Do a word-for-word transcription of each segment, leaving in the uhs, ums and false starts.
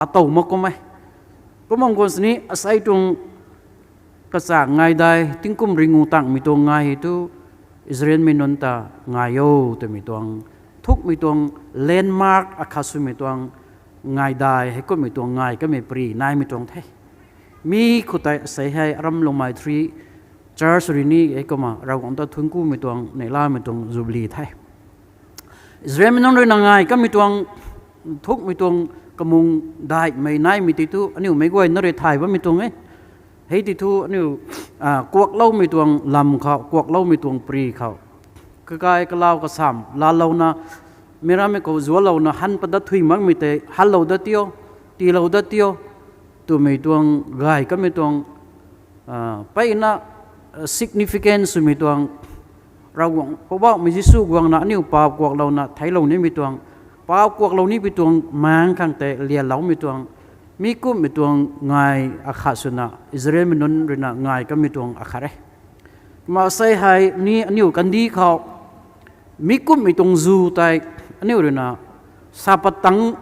atow mak kum e. Kumna khwan sini asei tuang kachak ngaidai, tingkum ringu tangmei tuang ngai hei tu Israelmei nunc ta ngai o twmei tuang, thukmei tuang landmark akhat swmei tuang ngaidai, heikumhmei tuang ngai kamei pary naimei tuang the. Mi khou tei asei hei Aram Lungmei Three Church rui ni heikumna Ravguangc ta thuanc kumei tuang, neihlamei tuang Jubilee the. Israelmei nunc rui na ngai kamei tuang, thukmei tuang kamung daihmei naimei tei thu aniu meic guayna rui thay bammei tuang e. Hei tei thu aniu kuakloumei tuang lam khou, kuakloumei tuang pary khou, kakai kalau kasam laalouna, meic rammei khou zualouna han padat thuy makmei tei hanlou dat tio, tiilou dat tio twmei tuang, gay kamei tuang, mpeyna significance swmei tuang, Ravguangc, Poubauhmei Jisu guangna aniu paap kuaklouna theiclou nimei tuang, paap kuaklou nimei tuang maengc khang tei lianloumei tuang, mi kumhmei tuang ngai akhat swna Israelmei nunc rui na ngai kamei tuang akhat e. Kumna asei hei ni aniu kandih khou mi kumhmei tuang zu tei aniu rui na sa patang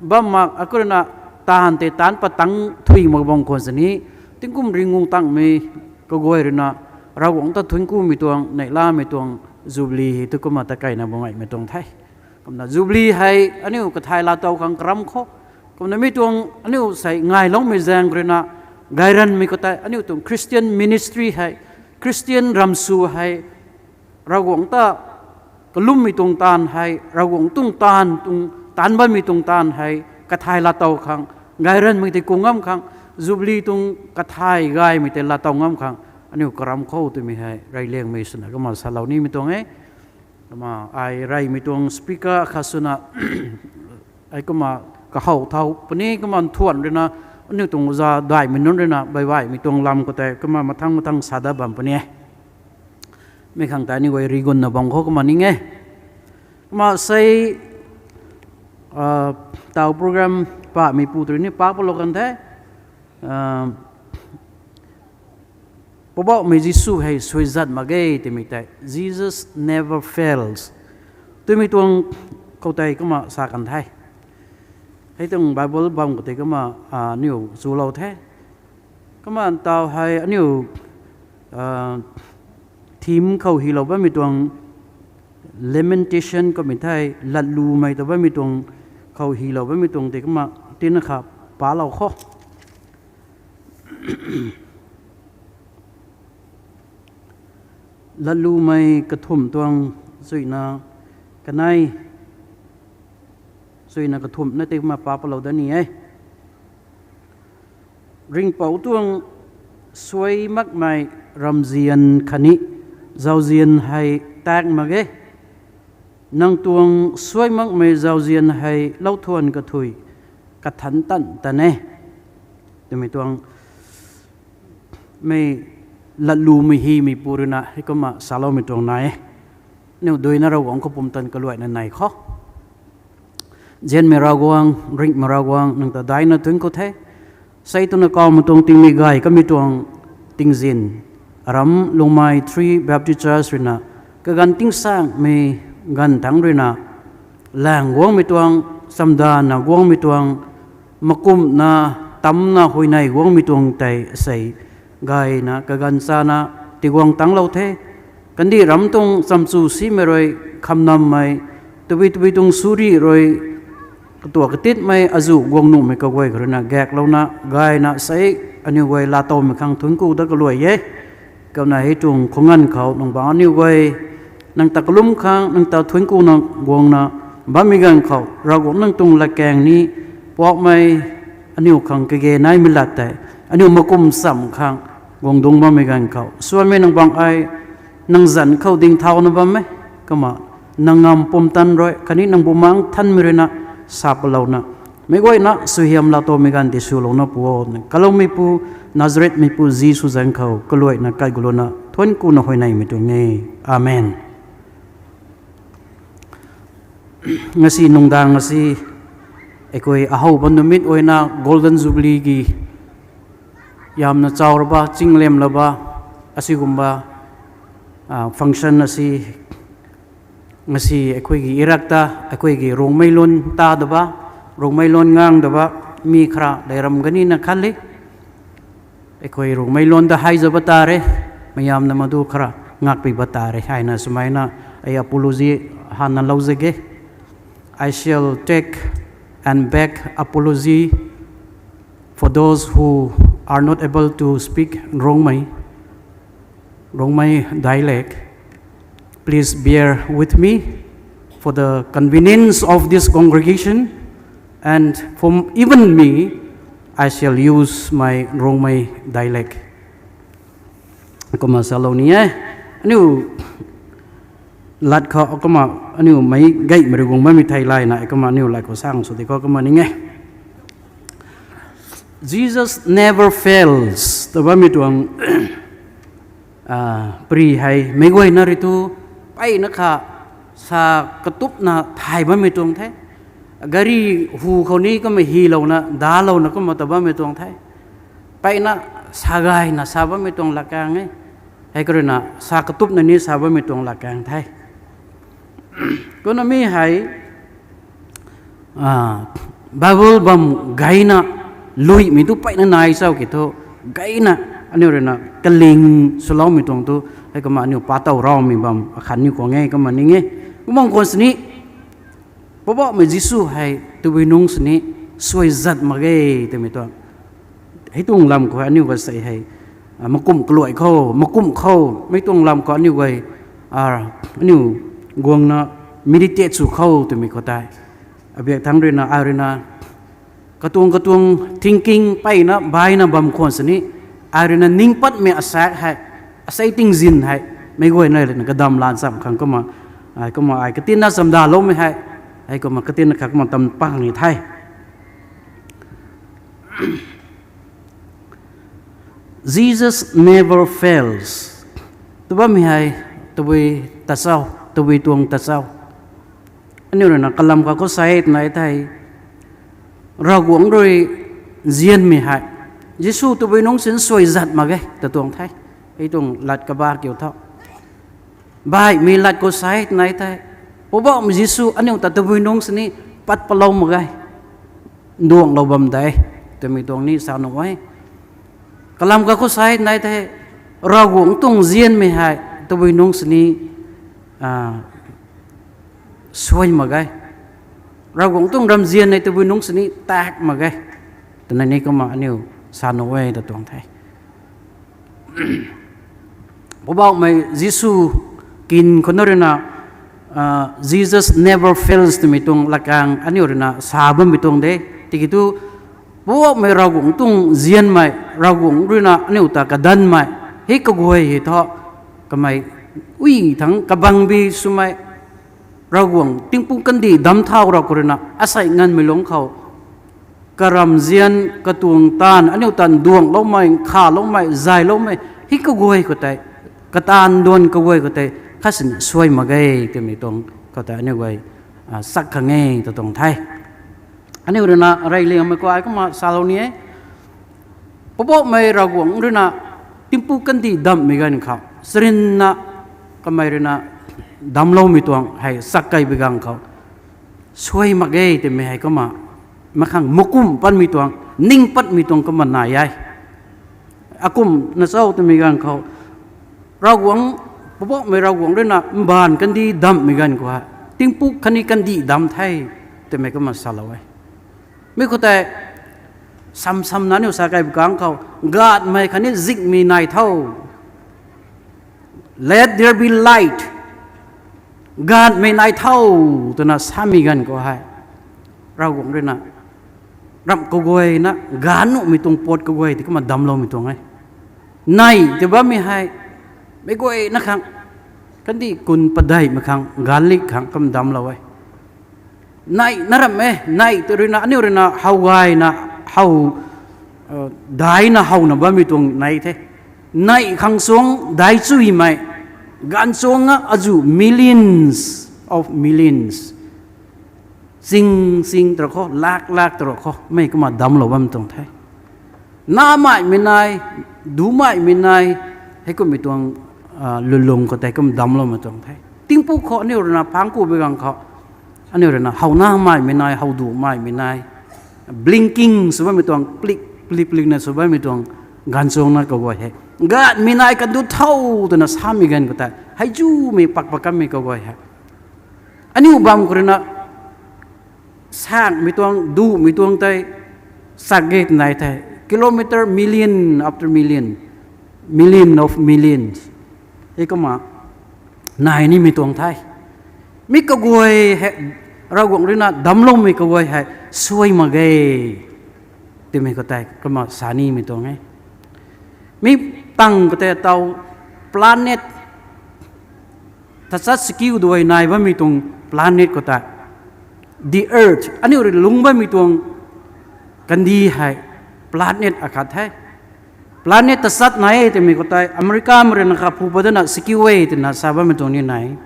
bam mak, akhou rui na taanv tei taanc patang thuy mak bam khwan sini, tingkum ringu tangmei kaguay rui na Ravguangc ta thuanc kumei tuang, neihlamei tuang Jubilee hei tu kumna ta kaina bam ngaimei tuang the. Kumna Jubilee hei aniu kathay laatow khang karam khou, kumna mi tuang aniu sei ngailoumei zaeng rui na gayranmei khou tei aniu tuang Christian ministry hei, Christian ramsw hei, Ravguangc ta kalummei tuang taanv hei, Ravguangc tuang taanv tuang, taanc bammei tuang taanv hei kathay laatow khang, gayranmei tei ku ngam khang, Jubilee tuang kathay gaymei tei laatow ngam khang aniu karam khou twmei hei reyliangmei swna kumna salou nimei tuang e. Kumna ai reymei tuang speaker akhat swna ai kumna kahow thau puni, kumna nthuan rui na aniu tuang uza daihmei nunc rui na baihbaihmei tuang lam khou tei kumna mathang mathang sa dat bam puni e. Mi khang tei aniu guay rigunna bam khou kumna ning e. Kumna sei, taw program pahmeipu tei rui ni pak palou kan the. Poubauhmei Jisu hei suaizat mak ge twmei tei, Jesus never fails twmei tuang khou tei kumna sa kan the. Hei tuang Bible bam khou tei kumna aniu chulou the. Kumna taw hei aniu theme khou hylou bammei tuang, Lamentation kumhmei thei latlumei ta bammei tuang khou hylou bammei tuang tei kumna tina kha palou khou. Latlumei kathumh tuang, chuina kanei, chuina kathumh na tei kumna pa palou dat ni e. Ringhpouc tuang suai makmei ramzian khatni zauzian hei tak mak ge. Nang tuang suai makmei zauzian hei lou thuan kathui, kathanc tan tan e twmei tuang, mei latlumei hymeipu rui na hei kumna saloumei tuang nai e. Aniu duina Ravguangc khou pumtan kaluaina nei khou. Nzianmei Ravguangc, ringhmei Ravguangc, nang ta daihna thuanc ku the. Sei twna kawmei tuang tingmei gay kamei tuang tingzin, Aram Lungmei Three Baptist Church rui na kaganv tingsaengmei ganv thangc rui na laeng guangmei tuang, chamdana guangmei tuang, makumhna, tamcna huayney guangmei tuang tei sei gayna kaganv chana tiguang tangclou the. Kandih ram tuang chamchu simei rui, khamnammei, tabui tabui tuang suri rui, katuak katitmei azuh guang nuhmei kaguay khou rui na gaklouna gayna sei aniu guay laatowmei khang thuanc ku dat kaluai e. Kumna hei tuang khou nganv khou nang bangc aniu guay, nang ta kalum khang, nang ta thuanc kuna guangna bammei ganv khou Ravguangc nang tuang latkaeng ni puakmei, aniu khang kage naimei lat tei aniu makum cham khang guang dungc bammei ganv khou suanmei nang bangc ai, nang zanc khou ding thauna bam e. Kumna nang ngam pumtan rui khatni nang Bumaengh Nthanmei rui na sa palouna, meic guayna suaihiam laatowmei ganv tei swlouna pu o. Kaloumeipu, Nazarethmeipu Jisu zanc khou kaluaina kai guluna thuanc kuna huayneymei tuang e. Amen. Ngasi nungdang asi, ꯑꯩꯈꯣꯏ ꯑꯍꯧꯕ ꯅꯨꯃꯤꯠ ꯑꯣꯏꯅ Golden Jubilee ꯀꯤ ꯌꯥꯝꯅ ꯆꯥꯎꯔꯕ, ꯆꯤꯡꯂꯦꯝꯂꯕ ꯑꯁꯤꯒꯨꯝꯕ, ꯑ, function ꯑꯁꯤ ꯉꯁꯤ ꯑꯩꯈꯣꯏꯒꯤ ꯏꯔꯛꯇ ꯑꯩꯈꯣꯏꯒꯤ ꯔꯣꯡꯃꯩ ꯂꯣꯟ ꯇꯥꯗꯕ, ꯔꯣꯡꯃꯩ ꯂꯣꯟ ꯉꯥꯡꯗꯕ, mi khara dairam ganina khat le, ꯑꯩꯈꯣꯏ ꯔꯣꯡꯃꯩ ꯂꯣꯟꯗ ꯍꯥꯏꯖꯕ ꯇꯥꯔꯦ, ꯃꯌꯥꯝꯅ ꯃꯗꯨ ꯈꯔ ꯉꯥꯛꯄꯤꯕ ꯇꯥꯔꯦ ꯍꯥꯏꯅ ꯁꯨꯃꯥꯏꯅ ꯑꯩ apology ꯍꯥꯟꯅ ꯂꯧꯖꯒꯦ꯫ I shall take and beg apology for those who are not able to speak Rongmei, Rongmei dialect. Please bear with me for the convenience of this congregation, and for even me, I shall use my Rongmei dialect. Kumna salou ni e, aniu lat khou kumna aniu mei gaymei rui guang bammei thei layna kumna aniu lat khou sang sw di khou kumna ning e. Jesus never fails tw bammei tuang pri hei meic guayna rui tu mpeyna kha sa katupna thay bammei tuang the. Gari hu khou ni kumna hylouna dalouna kumna ta bammei tuang the. Mpeyna sa gayna sa bammei tuang latkaeng e. Hei khou ruina sa katupna ni sa bammei tuang latkaeng the. Kumna mi hei Bible bam gayna luimei tu mpeyna nai chau ki thu, gayna aniu ruina kaling swloumei tuang tu, hei kumna aniu pa tow raumei bam akhat niw khwan e kumna ning e. Kumna khwan sini Poubauhmei Jisu hei tabui nungc sini suai zat mak ge twmei tuang. Hei tuang lam khou aniu guay sei hei makumh kaluai khou, makumh khou, mei tuang lam khou aniu guay, aniu guangna meditate sw khou twmei khou tei, abiak thangc ruina ai ruina katuang katuang thinking mpeyna baina bam khwan sini, ai ruina ning patmei asaekc hei, asei tingzin hei meic guayna ruina kadam lan cham khang kumna, kumna ai katinna chamdaloumei hei, hei kumna katinna kha kumna tam pang ni the. Jesus never fails tw bammei hei tabui ta chau, tabui tuang ta chau. Aniu ruina kalam kha khou sa e twna thei, Ravguangc rui nzianmei hei Jisu tabui nungc sin suai zat mak ge ta tuang the. Hei tuang lat kaba kiu tho, baihmei lat khou sa e twna thei, Poubauhmei Jisu aniu ta tabui nungc sini pat palou mak ge, nduanglou bam de twmei tuang ni sa nuh e. Kalam kha khou sa e twna thei, Ravguangc tuang nzianmei hei tabui nungc sini suai mak ge, Ravguangc tuang ramzian hei tabui nungc sini tak mak ge twna ni kumna aniu sa nuh e ta tuang the. Poubauhmei Jisu kin khou na ruina, Jesus never fails twmei tuang latkaeng aniu ruina sa bammei tuang de. Tiki thu Poubauhmei Ravguangc tuang nzianmei, Ravguangc ruina aniu ta kadanmei, hei kaguay hei thu, kamei ui thangc kabangbi swmei, Ravguangc tingpuk kandih damc thau rau khou ruina asei nganvmei lungc khou karamzian katuang taanv aniu ta nduangloumei, nkhavloumei, zayloumei, hei kaguay khou tei, kataanv duan kaguay khou tei khat sini suai mak ge twmei tuang khou tei aniu guay sak khang e ta tuang the. Aniu ruina reyliangmei khou ai kumna salou ni e. Poubauhmei Ravguangc ruina tingpuk kandih damhmei ganv khou charynna kamei ruina damcloumei tuang hei sak kei bi ganv khou suai mak ge twmei hei kumna, makhang makumh patmei tuang, ning patmei tuang kumna nai e. Akumhna cho twmei ganv khou, Ravguangc, Poubauhmei Ravguangc ruina mbaanv kandih damhmei ganv khou hei tingpuk khatni kandih damc the twmei kumna salou e. Mi khou tei, sam samna aniu sa kei bi ganv khou, gaanhmei khatni zingmei nai tho, let there be light, gaanhmei nai tho twna samei ganv khou hei, Ravguangc ruina ramh kaguayna gaanv nuhmei tuang pat kaguay tei kumna damcloumei tuang e. Nei tw bammei hei meic guayna khang, kandih kun padeihmei khang, gaanvlik khang kumna damclou e. Nei na ramh e, nei tw ruina aniu ruina how gayna, how daina howna bammei tuang nei the. Nei khang suang daichuymei, gaanv chuang a azuh millions of millions, ching ching tw ra khou, lak lak tw ra khou mei kumna damclou bam tuang the. Nahmeimei nai, dumeimei nai, heikummei tuang lulung khou tei kum damcloumei tuang the. Tingpuk khou aniu ruina phangc ku bi ganv khou, aniu ruina how nahmeimei nai, how dumeimei nai, blinking sw bammei tuang, plik plik plikna sw bammei tuang gaanvchuangna kaguay hei, ganvmei nai kan du tho twna samei ganv khou tei hei zumei pakpak kanmei kaguay hei, aniu bam khou ruina sangmei tuang, dumei tuang tei chak ge twna nai the. Kilometer million after million, million of millions, hei kumna nai nimei tuang the. Mi kaguay hei Ravguangc ruina damcloumei kaguay hei suai mak ge twmei khou tei kumna sa nimei tuang e. Mi tang khou tei taw planet tachat sakiu duai nai bammei tuang planet khou tei, the earth, aniu rui lungc bammei tuang kandih hei planet akhat the. Planet tachat nai e twmei khou tei Americamei ruina kha phu pat dana sakiu e twna sa bammei tuang ni nai.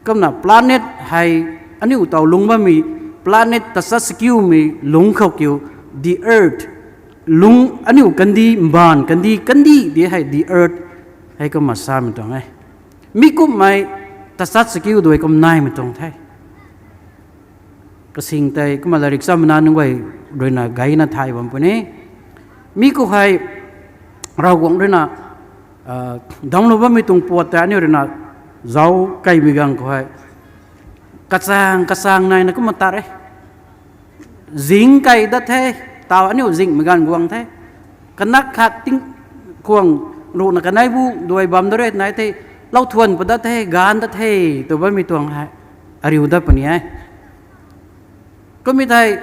Kumna planet hei, aniu taw lungc bammei planet tachat sakiumei lungc khou kiu, the earth, lungc, aniu kandih, mbaanv kandih, kandih di hei the earth hei kumna samei tuang e. Mi kumhmei tachat sakiu duai kum naimei tuang the. Kasing tei kumna latrik chamna nunc guay ruina gayna thay bam puni. Mi khou hei Ravguangc ruina damclou bammei tuang puat tei aniu ruina zauc kaimei ganv khou hei kachang kachang naina kumna tat e. Zing kai dat the, taw aniu zingmei ganv guang the. Kanak khat tingkhwang ruhna kanei bu duai bam da re nai the, lou thuan pat dat the, gaanv dat the, tw bammei tuang hei ariu dat puni e. Kummei thei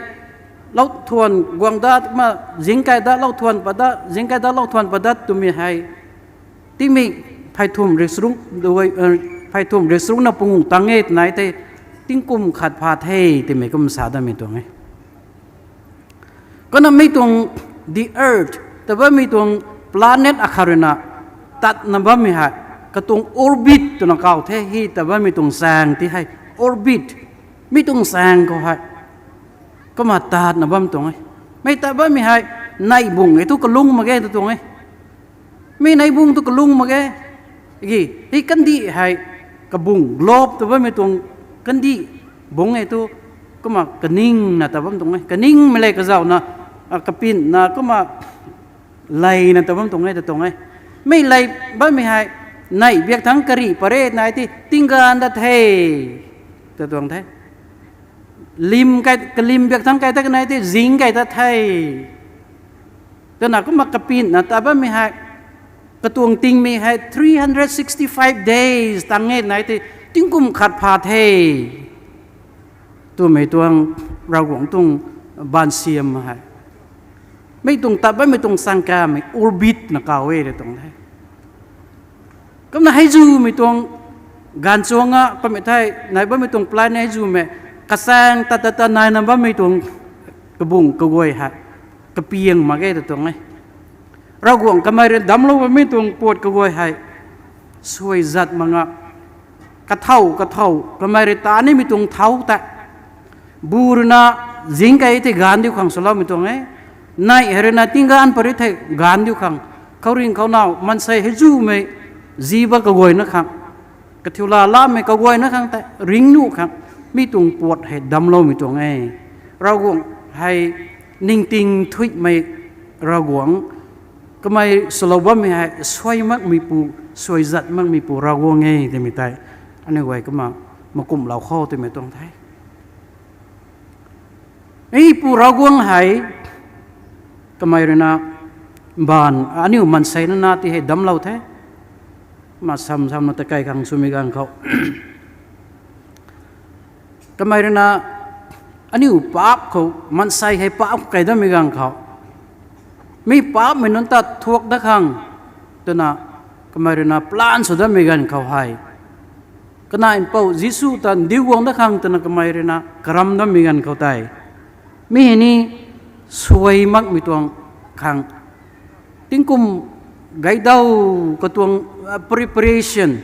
lou thuan guang dat ma, zing kai dat lou thuan pat dat, zing kai dat lou thuan pat dat twmei hei tingmik pheythumh rui charuk, pheythumh rui charukna panguh tang e twna nai the, tingkum khat pha the twmei kum sa datmei tuang e. Kumna mi tuang the earth ta bammei tuang planet akhat ruina tatna bammei hei katuang orbit twna kaw the, hei ta bammei tuang chaeng ti hei orbit, mi tuang chaeng khou hei kumna tatna bam tuang e. Mi ta bammei hei neih bung e thu kalung mak ge ta tuang e. Mi neih bung thu kalung mak ge. Ki, hei kandih hei kabung, globe ta bammei tuang kandih bung e thu kumna kaningna ta bam tuang e. Kaningmei lev kazauhna, kapinna kumna leina ta bam tuang e ta tuang e. Mi lei bammei hei neih biak thangc karih pat re nai the, tinggaanv dat the ta tuang the. Lim kai, kalim biak thangc kai ta kanei the, zing kai ta the. Twna kumna kapinna ta bammei hei katuang tingmik hei three hundred sixty-five days tang e nai the, tingkum khat pha the twmei tuang Ravguangc tuang baansiam hei, mi tuang tat bammei tuang chaeng kamei orbit na kaw e ta tuang the. Kumna hei zumei tuang gaanvchuang a kamei thei nai bammei tuang planet hei zumei kachaeng tat tat ta naina bammei tuang kabung kaguay hei kapiang mak ge ta tuang e. Ravguangc kamei rui damclou bammei tuang puat kaguay hei suai zat mak nga, kathau kathau kamei rui ta nimei tuang thau tei, bu ruina zing kai thei gaanv diu khang swloumei tuang e. Neih hei ruina tinggaanv pat ri thei gaanv diu khang, khouringh khou now maansei hei zumei ziba kaguayna khang, kathiu laa laamei kaguayna khang tei ringcnuh khang mi tuang puat hei damcloumei tuang e. Ravguangc hei ningting thuimei Ravguangc, kamei swlou bammei hei suai makmeipu, suai zat makmeipu Ravguangc e twmei tei aniu guay kumna makumhlou khou twmei tuang the. Ei Pu Ravguangc hei kamei ruina mbaanv aniu maansei nana ti hei damclou the. Kumna sam samna ta kai khang swmei ganv khou kamei ruina aniu paap khou, maansei hei paap khou kai datmei ganv khou, mi paapmei nunc ta thuak dat khang twna kamei ruina plan sw datmei ganv khou hei, Kanac Mpouh Jisu ta ndiu guang dat khang twna kamei ruina karam datmei ganv khou tei, mi hei ni suai makmei tuang khang, tingkum gaydaw katuang preparation,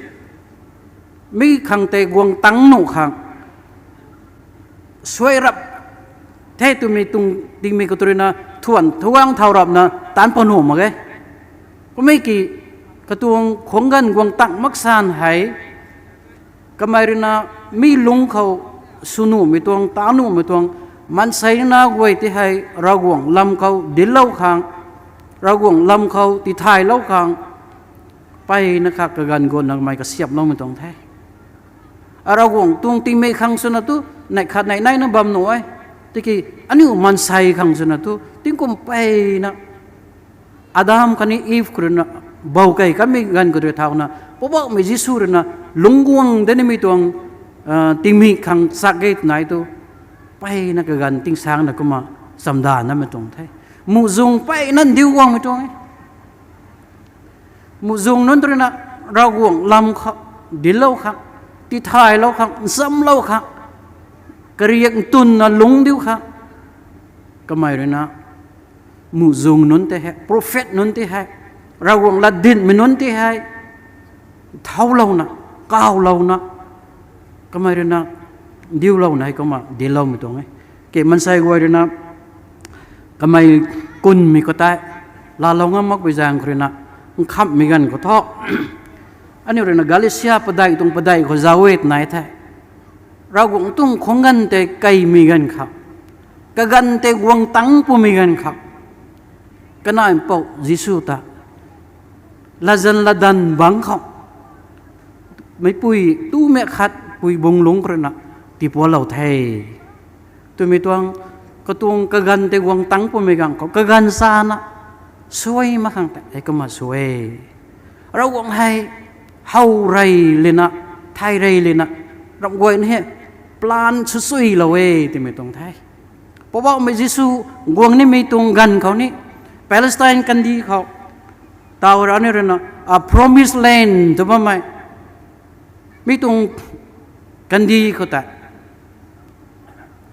mi khang tei guang tang nuh khang suai rap the twmei tuang tingmei katuang ruina thuan thuang thau rapna taanc pw nuh mak ge. Kummei ki katuang khuang ganv guang tang mak san hei kamei ruina mi lungc khou sw nuhmei tuang, taanc nuhmei tuang Maansei na guay tei hei Ravguangc lam khou dinclou khang, Ravguangc lam khou tithaylou khang, mpeyna kha kaganv guangna kamei kasiamhloumei tuang the. Ravguangc tuang tingmik khang swna tu, neih khat neih naina bam nuh e. Tiki aniu maansei khang swna tu tingkum mpeyna Adam khatni Iv khou ruina bou key kanmei ganv khou rui thauna, Poubauhmei Jisu ruina lungc guang de nimei tuang tingmik khang chak ge twna tu, mpeyna kaganv tingsaengna kumna chamdanamei tuang the. Muhzwng mpeyna ndiu guangmei tuang e. Muhzwng nunc ruina Ravguangc lam khou dinclou khang, tithaylou khang, nchamlou khang, kariak ntunna lungc diu khang, kamei ruina muhzwng nunc tei hei, prophet nunc tei hei, Ravguangc latdynmei nunc tei hei thaulouna, kawlouna, kamei ruina ndiulouna hei kumna dincloumei tuang e. Ke maansei guay ruina kamei kunmei khou tei laalou ngam makpui zaeng khou ruina nkhamhmei ganv khou thu, aniu ruina Galatia padeih tuang padeih khou zauc e twna the. Ravguangc tuang khang ganv tei keymei ganv khou, kaganv tei guang tangc pumei ganv khou, Kanac Mpouh Jisu ta latzan latdanv bangc khou meicpui tumei khat pui bung lungc khou ruina tiipualou the twmei tuang, katuang kaganv tei guang tangc pumei ganv khou kaganv sana suai mak khang tei hei kumna suai. Ravguangc hei how rey lana, thay rey lana, ramh guay ni hei plan swsuilou e twmei tuang the. Poubauhmei Jisu guang nimei tuang ganv khou ni, Palestine kandih khou, taw ra ni ruina, a promised land tw bammei, mi tuang kandih khou tei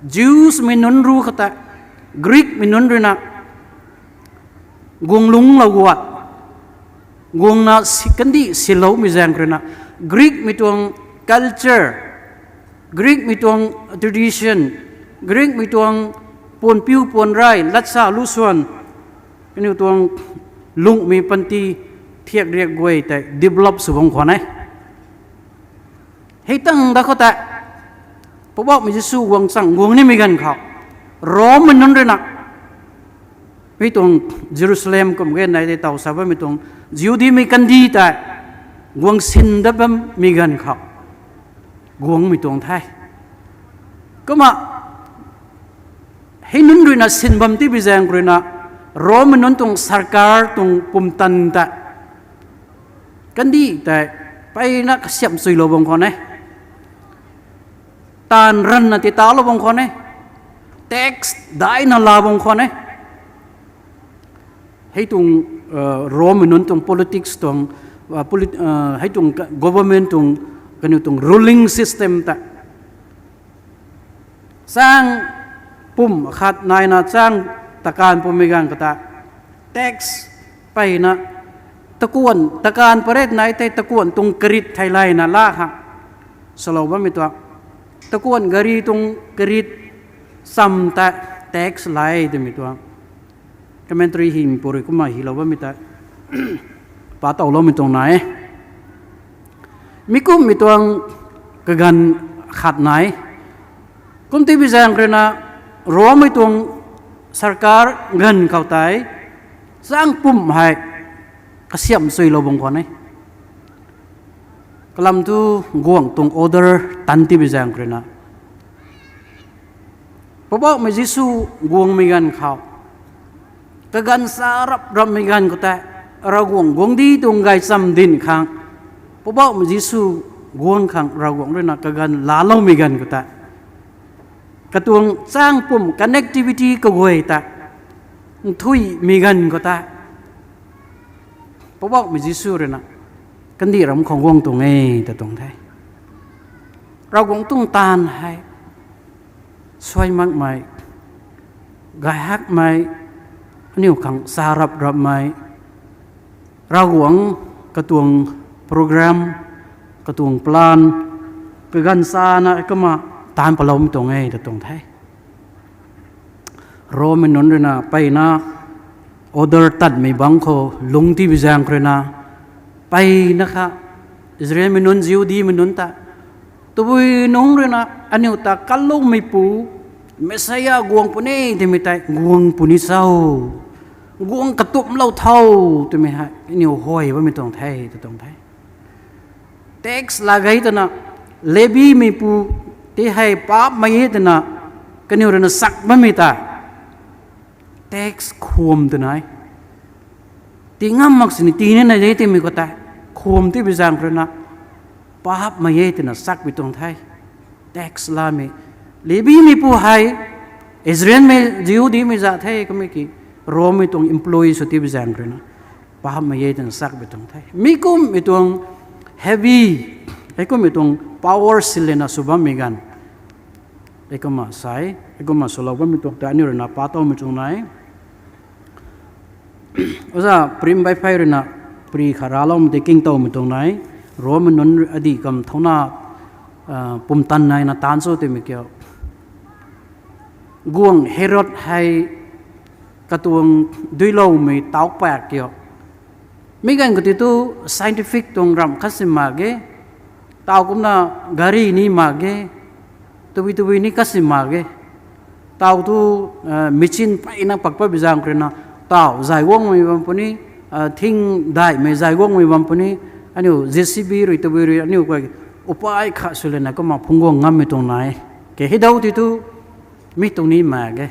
Jewsmei nunc ru khou tei Greekmei nunc ruina guang lungclou guat, guangna si- kandih siloumei zaeng khou ruina, Greekmei tuang culture, Greekmei tuang tradition, Greekmei tuang puanpiu puanrey, latsa lusuan, kaniw tuang lunghmei panty thiak riak guay tei develop sw bam khwan e. Hei tangv da khou tei, Poubauhmei Jisu guang chang guang nimei ganv khou, Rommei nunc ruina mi tuang Jerusalem kum ge nai tei taw sa bammei tuang Jihudimei kandih tei guang sin dat bammei ganv khou guangmei tuang the. Kumna hei nunc ruina sin bam tipui zaeng khou ruina, Rommei nunc tuang sarkar tuang pumtan tei, kandih tei mpeyna kasiamh chuilou bam khwan e. Taanv ranvna titaulou bam khwan e. Tax daihna la bam khwan e. Hei tuang Rommei nunc tuang politics tuang, hei tuang government tuang, kaniw tuang ruling system ta, chang pumh khat naina chang takanv pummei ganv khou tei, tax mpeyna, takuanh takanv paret nai tei takuanh tuang karit theilayna la khang swlou bammei tuang, takuanh gari tuang karit cham tei tax lay twmei tuang commentary hymei puri kumna hylou bammei tei pa towloumei tuang nai e. Mi kumhmei tuang kaganv khat nai. Kum tipui zaeng khou ruina, Rommei tuang sarkar ganv khou tei chang pumh hei kasiamh chuilou bam khwan e. Kalam thu guangc tuang order tan tipui zaeng khou ruina, Poubauhmei Jisu guangmei ganv khou, kaganv sa rap rapmei ganv khou tei, Ravguangc guangcdic tuang gaychamv dinc khang, Poubauhmei Jisu guang khang Ravguangc ruina kaganv laaloumei ganv khou tei, katuang chang pumh connectivity kaguay tei nthuihmei ganv khou tei, Poubauhmei Jisu ruina kandih ram khou guang tuang e ta tuang the. Ravguangc tuang taanv hei suai makmei, gay hakmei, aniu khang sa rap rapmei, Ravguangc katuang program, katuang plan, kaganv sana kumna taanv paloumei tuang e ta tuang the. Rommei nunc ruina mpeyna order tatmei bangc khou lungc tipui zaeng khou ruina, mpeyna kha Israelmei nunc, Jihudimei nunc ta, tabui nungc ruina aniu ta kanloumeipu, Messiah guang puni twmei tei guang puni cho? Guang katumlou tho twmei hei aniu huay bammei tuang the, tw tuang the. Tax laa gei twna, Levimeipu tei hei paapmei e twna kaniw ruina sak bammei ta, tax khwam twna e. Tii ngam mak sini tii nina de twmei khou tei, khwam tibi zaeng khou ruina paapmei e twna sakpui tuang the. Tax laamei, Levimeipu hei Israelmei, Jihudimei zat the, kummei ki Rommei tuang employee sw tibi zaeng khou ruina paapmei e twna sakpui tuang the. Mi kummei tuang heavy, hei kummei tuang power silena sw bammei ganv, hei kumna sa e, hei kumna swlou bammei tuang tei aniu ruina pa towmei tuang nai. Oja Prim Baiphay ruina pri khat racloumei tei kingtowmei tuang nai. Rommei nunc adih kam thauna pumtan naina taanc cho twmei kiu, guangc Herod hei katuang duiloumei tauc pak kiu. Mi ganv khou tei tu scientific tuang ramh khat si mak ge. Taw kumna gari ni mak ge. Tabui tabui ni khat si mak ge. Taw tu machine peyna pak patbi zaeng khou ruina, taw zay guangmei bam puni, thing daihmei zay guangmei bam puni, aniu J C B rui tabui rui aniu guay upai khat swlana kumna phungc guang ngammei tuang nai. Ke hei dau tei tu mi tuang ni mak ge.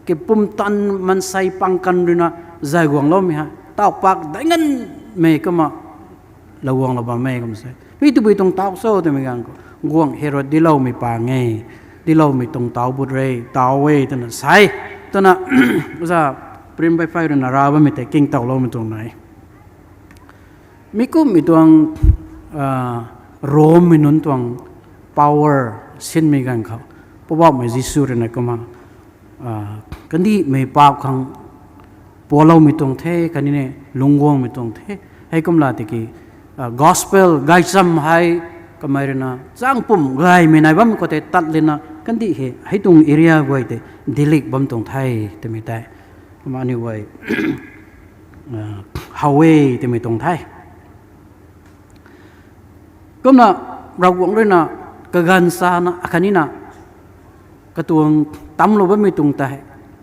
Ke pumtan maansei pang kan ruina zay guangloumei hei taw pak dai nganmei kumna lou guanglou bammei kum se. Mi tabui tuang taw cho twmei ganv khou, guangc Herod diloumei pang e, diloumei tuang taw but re, taw e twna sa e. Twna, oja Prim Baiphay ruina rav bammei tei kingtowloumei tuang nai. Mi kummei tuang Rommei nunc tuang power sinmei ganv khou, Poubauhmei Jisu ruina kumna kandihmei paap khang pualoumei tuang the, khatni lungc guangmei tuang the. Hei kumla tiki gospel gaychamv hei kamei ruina changpumc gaymei nai bammei khou tei tat lana kandih hei hei tuang area guay tei dilik bam tuang the twmei tei kumna aniu guay how e twmei tuang the. Kumna Ravguangc ruina kaganv sana akhatnina katuang tamclou bammei tuang tei,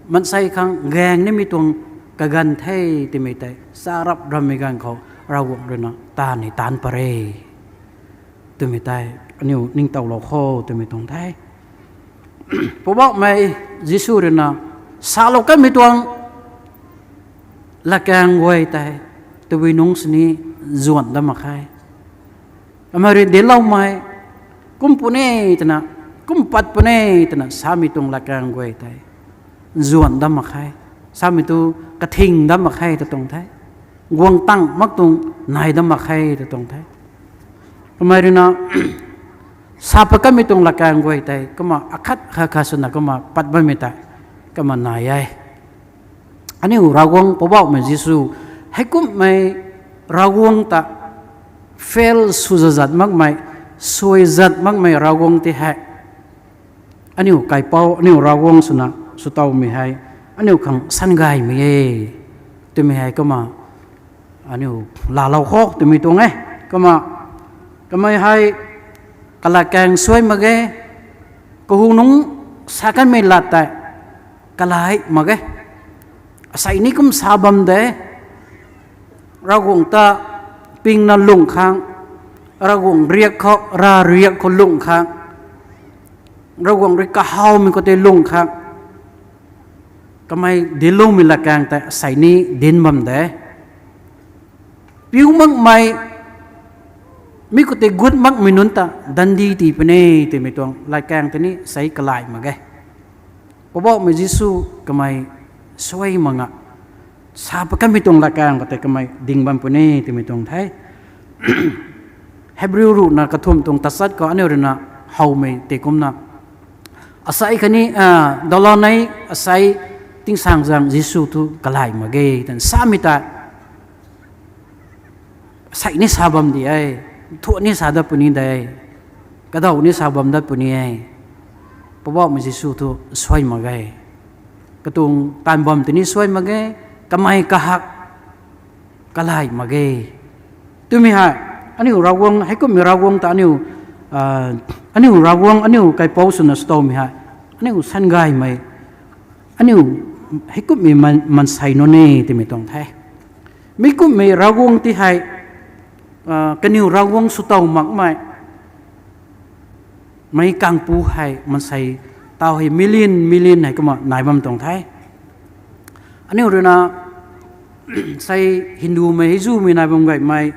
maansei khang gaeng nimei tuang kaganv the twmei tei sa rap rammei ganv khou Ravguangc ruina taanv ni taanc pat re twmei tei aniu ningtowlou kho twmei tuang the. Poubauhmei Jisu ruina salou kanmei tuang latkaeng guay tei tabui nungc sini zuan dat mak khe. Kamei rui dincloumei, kum puni twna, kum pat puni twna samei tuang latkaeng guay tei zuan dat mak khe. Samei tu kathing dat mak khe ta tuang the. Guang tang mak tuang nai dat mak khe ta tuang the. Kamei ruina sa pat kanmei tuang latkaeng guay tei kumna akhat khat khat swna kumna pat bammei tei kumna nai e. Aniu Ravguangc Poubauhmei Jisu, heikumhmei Ravguangc ta fail sw zat zat makmei, suai zat makmei Ravguangc tei hei, aniu kaipouc, aniu Ravguangc swna swtowmei hei aniu khang sangaymei e twmei hei kumna aniu laalou kho twmei tuang e. Kumna kamei hei kalatkaeng suai mak ge, kahunungc sa kanmei lat tei kalay mak ge. Asei ni kum sa bam de, Ravguangc ta pingna lungh khang, Ravguangc riak khou, rav riak khou lungh khang, Ravguangc rui kahawmei khou tei lungh khang, kamei dincloumei latkaeng tei asei ni dinc bam de. Piu makmei, mi khou tei gut makmei nunc ta dandi tii puni twmei tuang latkaeng tei ni sei kalay mak ge. Poubauhmei Jisu kamei suai mak nga, sa pat kanmei tuang latkaeng khou tei kamei ding bam puni twmei tuang the. Hebrew ruhna kathumh tuang tachat khou aniu ruina howmei tei kumna, asei khatni dalanei, asei tingsaengzaeng Jisu thu kalay mak ge twna samei tei asei ni sa bam di e, thuan ni sa dat puni de, kadaw ni sa bam dat puni e. Poubauhmei Jisu thu suai mak ge. Katuang taanv bam tei ni suai mak ge, kamei kahak kalay mak ge. Twmei hei, aniu Ravguangc, heikumhmei Ravguangc ta aniu, aniu Ravguangc, aniu kaipouc swna swtowmei hei Aniu sangaymei, aniu heikumhmei man- mansei nunc e twmei tuang the. Mi kumhmei Ravguangc ti hei, kaniw Ravguangc swtow makmei, meic kangpu hei mansei taw hei million million hei kumna nai bam tuang the. Aniu ruina sei Hindumei hei zumei nai bam gaymei,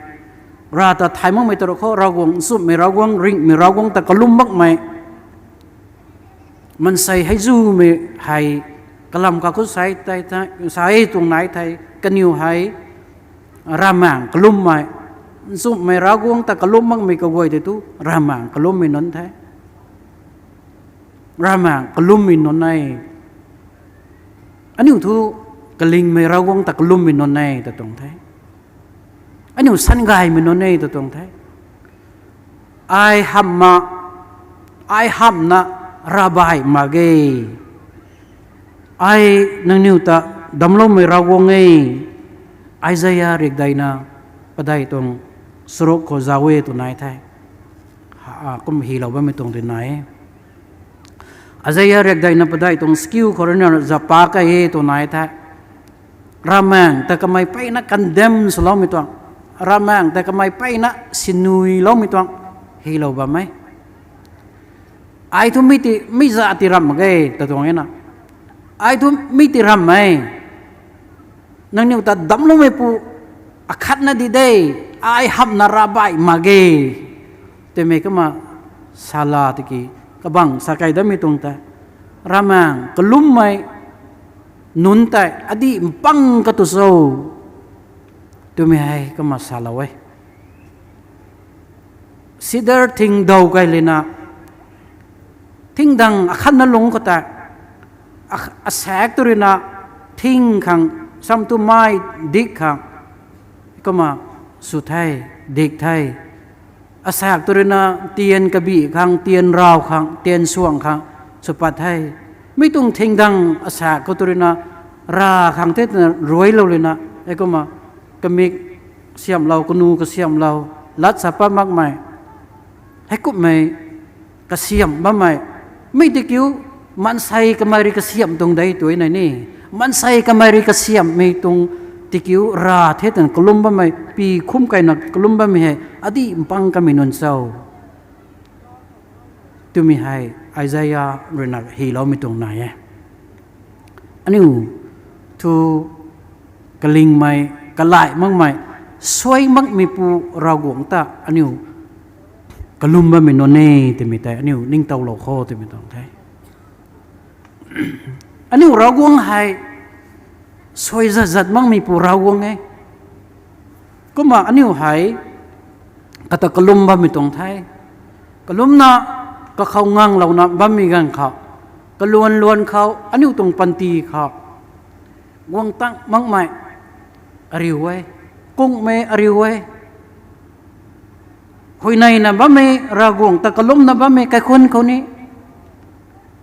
rav ta thay makmei ta rui khou Ravguangc nchumhmei Ravguangc ringhmei Ravguangc ta kalum makmei mansei hei zumei hei kalam kakhou sa e tuang nai thei, kaniw hei ravmaengc kalummei, nchumhmei Ravguangc ta kalum makmei kaguay tei tu ravmaengc kalummei nunc the. Ravmaengc kalummei nunc e. Aniu thu kalingmei Ravguangc ta kalummei nunc e ta tuang the. Aniu sangaymei nunc e ta tuang the. Ai hamhna, ai hamhna ravbaih mak ge. Ai nangniw ta damcloumei Ravguangc e. Isaia riakdeina padeih tuang charuk khou zauc e tw nai the. Kum hylou bammei tuang tei nai e. Isaia riakdeina padeih tuang chakiu khou ruina zapa key e tw nai the. Ravmaengc ta kamei mpeyna condemn swloumei tuang, ravmaengc ta kamei mpeyna sinuiloumei tuang hylou bam e. Ai thu mi ti, mi zat ti ramh mak ge ta tuang e na. Ai thu mi ti ramh e. Nangniw ta damcloumeipu akhatna di de, ai hamhna ravbaih mak ge twmei kumna sala tiki, kabangc sa key damei tuang tei, ravmaengc kalummei nunc tei adih mpang katu cho twmei hei kumna salou e. Sidar thing daw key lana, thingdang akhatna lungc khou tei, a- asaekc tu ruina thing khang, sam tu mei dik khang kumna sw the, dik the. Asaekc tu ruina tian kabih khang, tian raw khang, tian suang khang sw pat the. Mi tuang thingdang asaekc khou tu ruina rav khang the twna ruailou lana, heikumna kamik kasiamhlou, kanu kasiamhlou, lat sa pat makmei, heikumhmei kasiamh bammei, mi tikiu, maansei kamei rui kasiamh tuang de tw e na ni. Maansei kamei rui kasiamhmei tuang tikiu rav the twna kalum bammei, pi khum keyna kalum bammei hei adih mpang kamei nunc cho twmei hei Isaia ruina hyloumei tuang nai e. Aniu thu kalingmei, kalai makmei, suai makmeipu Ravguangc ta aniu kalum bammei nunc e twmei tei aniu ningtowlou kho twmei tuang the. Aniu Ravguangc hei suai zat zat makmeipu Ravguangc e. Kumna aniu hei kata kalum bammei tuang the. Kalumna kakhou nganglouna bammei ganv khou, kaluan luan khou, aniu tuang panty khou guang tang makmei ariu e, kungmei ariu e. Huayneyna bammei, Ravguangc ta kalumna bammei kaikhunc khou ni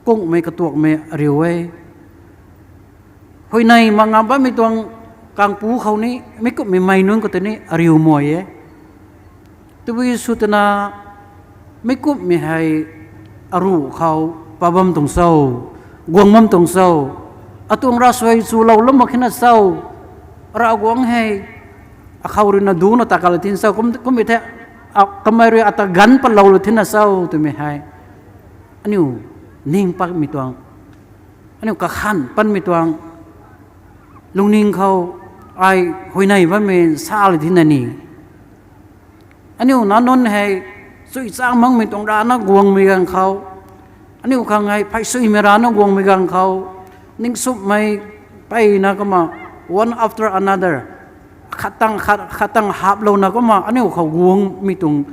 kungmei katuakmei ariu e. Huayney mak nga bammei tuang kangpu khou ni, mi kumhmei mei nunc khou tei ni ariu mei e. Tabui sw twna, mi kumhmei hei aruh khou pa bam tuang cho, guang bam tuang cho, atuang ravsuai chulou lou mak khe na cho, Ravguangc hei akhou ruina duna ta kalou thina cho, kum, kummei the, a, kamei rui ata ganv patlou lou thina cho twmei hei aniu ning pakmei tuang, aniu kakhan panmei tuang, lungning khou ai huayney bammei salou thina ni. Aniu nac nunc hei chuichang makmei tuang rana guangmei ganv khou, aniu khang hei pheisuimei rana guangmei ganv khou, ningsumhmei mpeyna kumna, one after another, khat tang khat, khat tang haplouna kumna aniu khou guangmei tuang,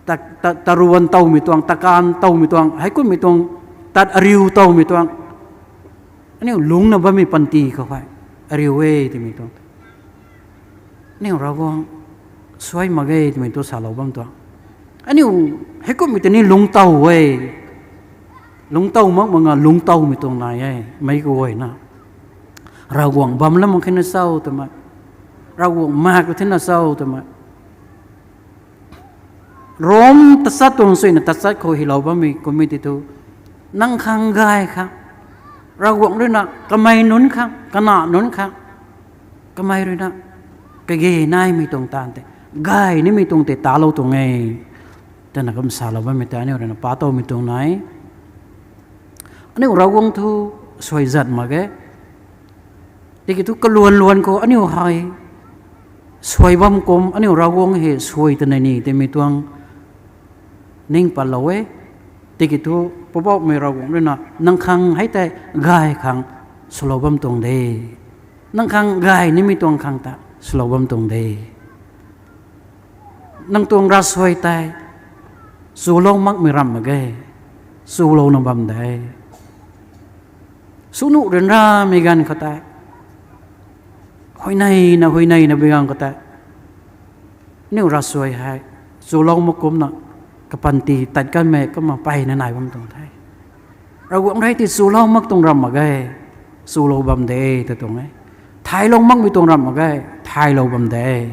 ta, ta, taruan towmei tuang, takan towmei tuang, heikumhmei tuang, tat ariu towmei tuang, aniu lungcna bammei panty khou hei ariu e twmei tuang, aniu Ravguangc suai mak ge twmei tu salou bam tuang. Aniu heikumhmei tei ni lungctow e. Lungctow mak mak nga lungctowmei tuang nai e, meic kaguayna. Ravguangc bam lam mak khe na cho twmei, Ravguangc mak ka thina cho twmei. Rom tachat tuang suina tachat khou hylou bammei kummei tei thu, Nang khang gay khang, Ravguangc ruina kamei nunc khang, kana nunc khang, kamei ruina kage naimei tuang taanv tei, gay nimei tuang tei talou tuang e, twna kum salou bammei tei aniu ruina pa towmei tuang nai. Aniu Ravguangc thu suai zat mak ge. Tiki thu kaluan luan khou aniu hei suai bam kum, aniu Ravguangc hei suai twna ni twmei tuang ning patlou e. Tiki thu Poubauhmei Ravguangc ruina nang khang hei tei gay khang swlou bam tuang de. Nang khang gay nimei tuang khang ta swlou bam tuang de. Nang tuang ravsuai tei chulou makmei ramh mak ge, chulouna bam de. Swnuh ryanramei ganv khou tei, huayneina huayneina bi ganv khou tei, aniu ravsuai hei chulou mak kumna, kapanty tat kanmei kumna mpeyna nai bam tuang the. Ravguangc rui ti chulou mak tuang ramh mak ge, chulou bam de, ta tuang e. Thaylou makmei tuang ramh mak ge, thaylou bam de.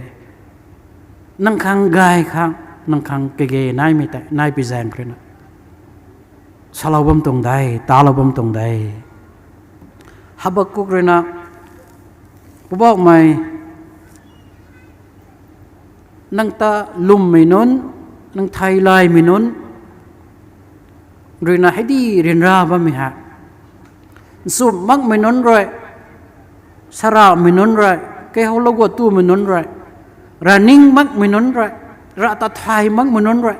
Nang khang gay khang, nang khang kage naimei tei, nai pi zaeng khou ruina salou bam tuang de, talou bam tuang de. Habakuk ruina, Poubauhmei, nang ta lwmmei nunc, nang theilaymei nunc ruina hei di ryanra bammei hei, nchumh makmei nunc rui, saramei nunc rui, kaihoulou guat tumei nunc rui, ravning makmei nunc rui, rav ta thay makmei nunc rui,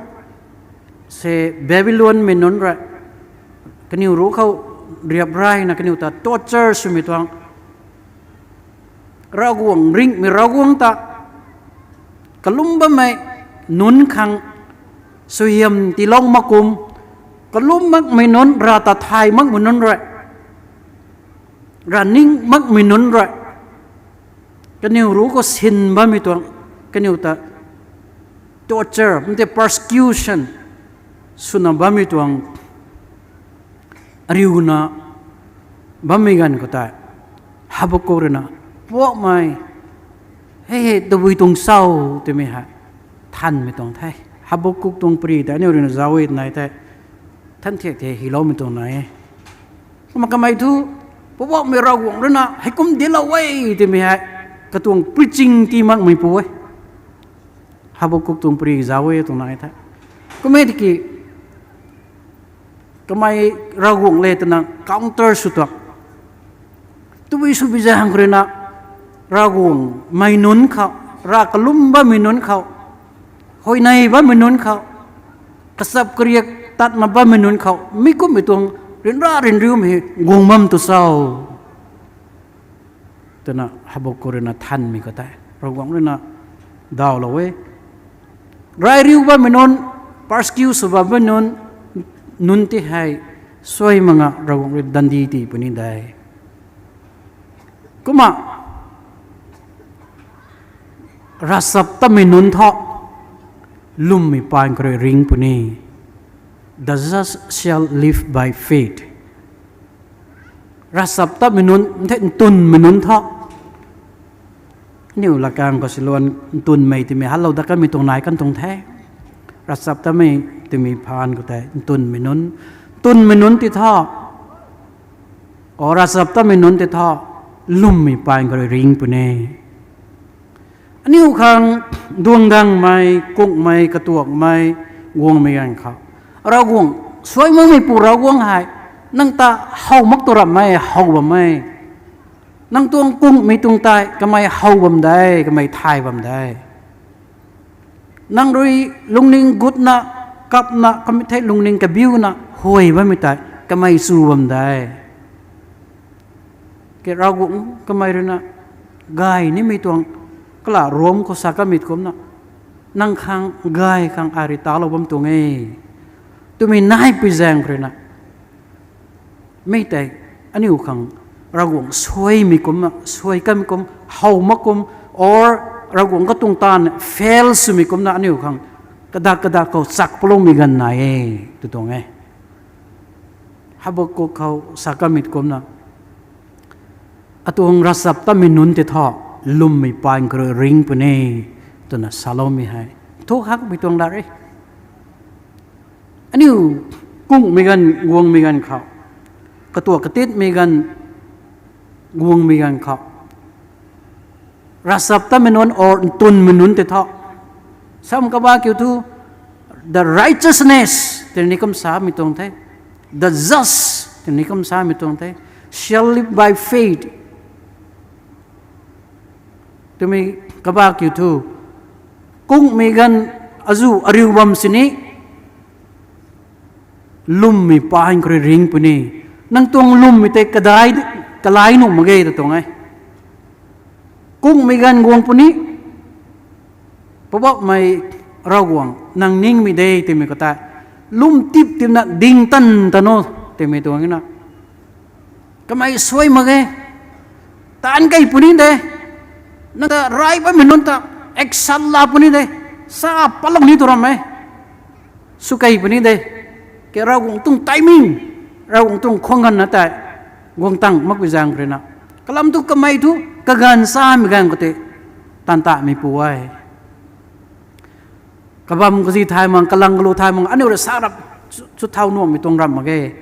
se Babylonmei nunc rui, kaniw ruc khou riap rayna kaniw ta torture swmei tuang, Ravguangc ringhmei Ravguangc ta kalum bammei nunc khang suaihiam tiilou mak kum, kalum makmei nunc, rav ta thay makmei nunc rui, ravning makmei nunc rui, kaniw ruc khou sin bammei tuang, kaniw ta torture, mte persecution swna bammei tuang ariuna bammei ganv khou tei, Habakuk ruina, Poubauhmei, hei hei tabui tuang cho, twmei hei thanmei tuang the. Habakuk tuang pary tei aniu ruina zauc e nai tei, than thiak the hyloumei tuang nai e. Kumna kamei thu, Poubauhmei Ravguangc ruina heikum dinclou e, twmei hei katuang preaching tii makmeipu e. Habakuk tuang pary zauc e tuang nai the. Kum e tiki, kamei Ravguangc le twna counter sw tuang, tabui sw bi zaeng khou ruina, Ravguangc mei nunc khou, rav kalum bammei nunc khou, huayney bammei nunc khou, kachap kariak tatna bammei nunc khou mi kummei tuang ryanra ryanriumei guang bam tu cho, twna Habakuk ruina thanmei khou tei, Ravguangc ruina dawlou e. Rai riu bammei nunc, persecute sw bammei nunc, nunc ti hei suai mak nga Ravguangc rui dandi tii puni de. Kumna ravchaptatmei nunc thu lwmmei paan khou rui ring puni. The just shall live by faith. Ravchaptatmei nunc the, ntunmei nunc thu, aniu lakang khou siluan ntunmei twmei halou dat kanmei tuang nai kan tuang the. Ravchaptatmei twmei phaan khou tei ntunmei nunc, ntunmei nunc ti thu, o ravchaptatmei nunc ti thu, lwmmei paan khou rui ring puni. Aniu khang duang gangmei, kungmei, katuakmei guangmei ganv khou, Ravguangc, suai makmeipu Ravguangc hei, nang ta how mak tu ramhmei, how bam e. Nang tuang kungmei tuang tei kamei how bam de, kamei thay bam de. Nang rui lungning gutna, kapna, kamei thei lungning kabiuna huay bammei tei kamei chu bam de. Ke Ravguangc kamei ruina gay nimei tuang, kala Rom khou sa kamei kumna, nang khang gay khang ai rui talou bam tuang e, twmei nai pi zaeng khou ruina, mi tei aniu khang Ravguangc suaimei kumna, suai kanmei kum, how mak kum, or Ravguangc katuang taanv fail swmei kumna aniu khang kadak kadak khou chak paloumei ganv nai e, tw tuang e. Habakuk khou sa kamei kumna, atuang ravchaptatmei nunc tei thu lwmmei paan khou rui ring puni, twna saloumei hei thu hakmei tuang dat re. Aniu Kungmei ganv guangmei ganv khou, katuak katitmei ganv guangmei ganv khou, ravchaptatmei nunc or ntwnmei nunc tei thu, sam kaba kiu thu, the righteousness tei ni kum samei tuang the, the just tei ni kum samei tuang the, shall live by faith twmei kaba kiu thu, kungmei ganv azuh ariu bam sini lwmmei paan khou rui ringc puni. Nang tuang lwmmei tei kadai, kalai nuh mak ge ta tuang e. Kungmei ganv guang puni, Poubauhmei Ravguangc, nang ningmei de twmei khou tei, lwm tip tipna ding tan tan o twmei tuang na. Kamei suai mak ge, taanc kei puni de, nang ta rai bammei nunc ta action la puni de, sa patlou ni tu ram e, sw kei puni de, ke Ravguangc tuang timing, Ravguangc tuang khwang ganv na tei, guang tang makpui zaeng rui na. Kalam thu kamei thu, kaganv samei ganv khou tei, taanv tameipu e. Kabam kazi thay mak, kalang kalu thay mak, aniu rui sa rap, chu, chu thau nuhmei tuang ram mak ge.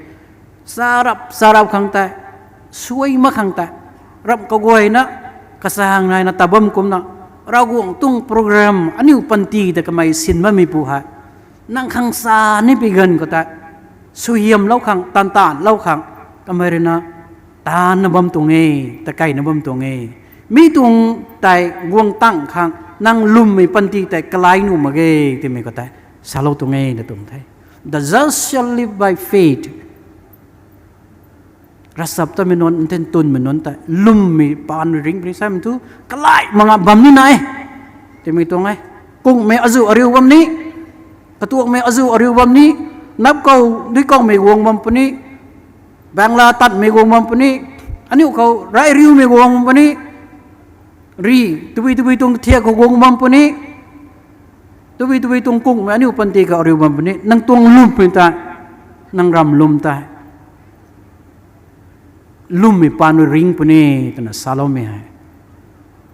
Sa rap, sa rap khang tei, suai mak khang tei, ramh kaguayna, kasang naina ta bam kumna, Ravguangc tuang program, aniu panty ta kamei sin bammeipu hei, nang khang sa ni pi ganv khou tei, suaihiamlou khang, taanv tanlou khang, kamei rui na, taanna bam tuang e, takeina bam tuang e. Mi tuang tei guang tang khang, nang lwmmei panty tei kalai nuh mak ge twmei khou tei, salou tuang e na tuang the. The just shall live by faith. Ravchaptatmei nunc, nthen twnmei nunc tei, lwmmei paan rui ringc puni samei thu, kalai mak nga bam ni nai e twmei tuang e. Kungmei azuh ariu bam ni, katuakmei azuh ariu bam ni, nap khou, dui khou mei guang bam puni, bangla tatmei guang bam puni, aniu khou rai riumei guang bam puni, ri, tabui tabui tuang thiak khou guang bam puni, tabui tabui tuang kungmei aniu panty khou ariu bam puni, nang tuang lwmmei tei, nang ram lwm tei, lwmmei paan rui ringc puni, twna saloumei hei.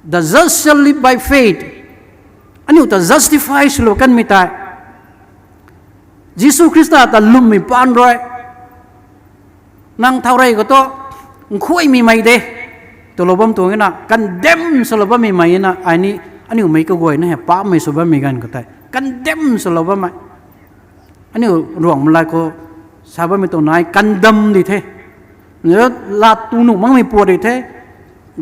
The just shall live by faith. Aniu ta justify swlou kanmei tei, Jisu Khrista ta lwmmei paan rui, nang thau rey khou thu, nkhuaymei mei de, twlou bam tuang na, condemn swlou bammei mei na, ai ni, aniu mei kaguayna hei, paapmei sw bammei ganv khou tei, condemn swlou bammei. Aniu Ruangmei lat khou sa bammei tuang nai, condemn di the. Lat tu nuh makmei puat di the,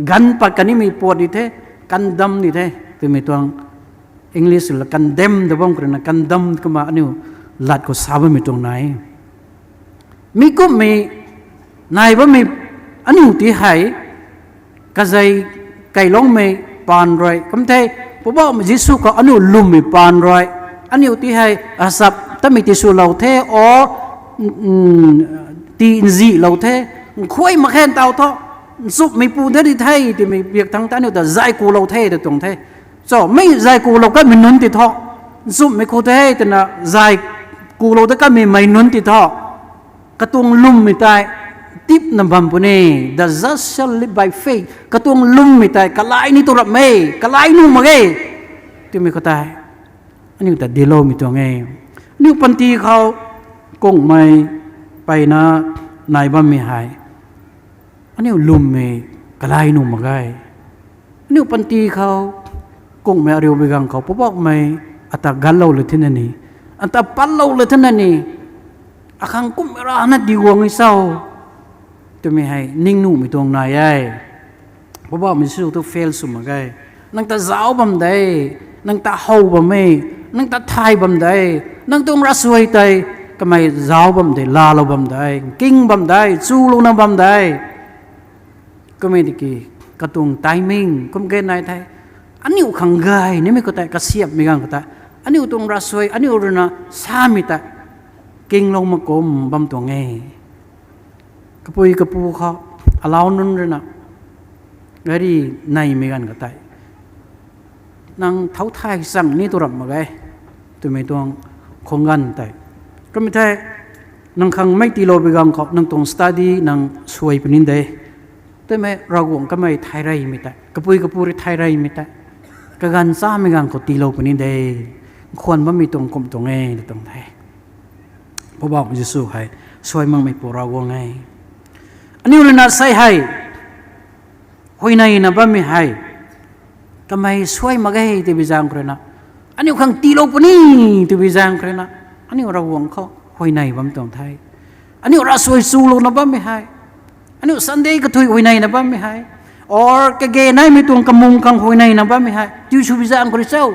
ganv pat kanimei puat di the, condemn di the twmei tuang. English la condemn ta bam khou rui na, condemn kumna aniu lat khou sa bammei tuang nai. Mi kumhmei nai bammei aniu ti hei, kazei kailoumei paan rui, kum the, Poubauhmei Jisu khou aniu lwmmei paan rui, aniu ti hei, ravchaptatmei tiswlou the, o, ti nzihlou the, nkhuay mak khe ntaw thu, nchumhmei pu de di the twmei biak thangc ta aniu ta zay kulou the ta tuang the. Cho, mei zay kulou kanmei nunc ti thu, nchumhmei khou the twna zay kulou ta kanmei mei nunc ti thu, katuang lwmmei tei tipna bam puni, the just shall live by faith. Katuang lwmmei tei kalai ni tu rap e, kalai nuh mak ge twmei khou tei, aniu ta diloumei tuang e. Aniu panty khou kungmei mpeyna nai bammei hei, aniu lwmmei kalai nuh mak ge. Aniu panty khou kungmei ariu bi ganv khou Poubauhmei ata ganlou le thina ni, ata patlou le thina ni, akhang kumhmei rana di guang e cho twmei hei ning nuhmei tuang nai e. Poubauhmei Jisu thu fail sw mak ge. Nang ta zauc bam de, nang ta how bam e, nang ta thay bam de, nang tuang ravsuai tei kamei zauc bam de, laalou bam de, king bam de, chulouna bam de. Kumei tiki, katuang timing kum ge nai the. Aniu khang gay nimei khou tei, kasiamhmei ganv khou tei, aniu tuang ravsuai, aniu rui na samei tei kinglou mak kum bam tuang e. Kapui kapu khou, alau nunc rui na, gari neimei ganv khou tei, nang thau thay chang ni tu rap mak ge twmei tuang khwang ganv tei, kumei thei, nang khang mei tiilou bi ganv khou nang tuang study nang suai puni de. Twmei Ravguangc kamei thay reymei tei, kapui kapu rui thay reymei tei, kaganv chamei ganv khou tiilou puni de. Nkhwan bammei tuang kum tuang e na tuang the. Poubauhmei Jisu hei suai makmeipu Ravguangc e. Aniu ruina sei hei huayneyna bammei hei kamei suai mak ge twbi zaeng khou ruina, aniu khang tiilou puni twbi zaeng khou ruina, aniu Ravguangc khou huayney bam tuang the. Aniu ravsuai chulouna bammei hei, aniu Sunday kathui huayneyna bammei hei, or kage naimei tuang kamung khang huayneyna bammei hei tiu swbi zaeng khou rui cho?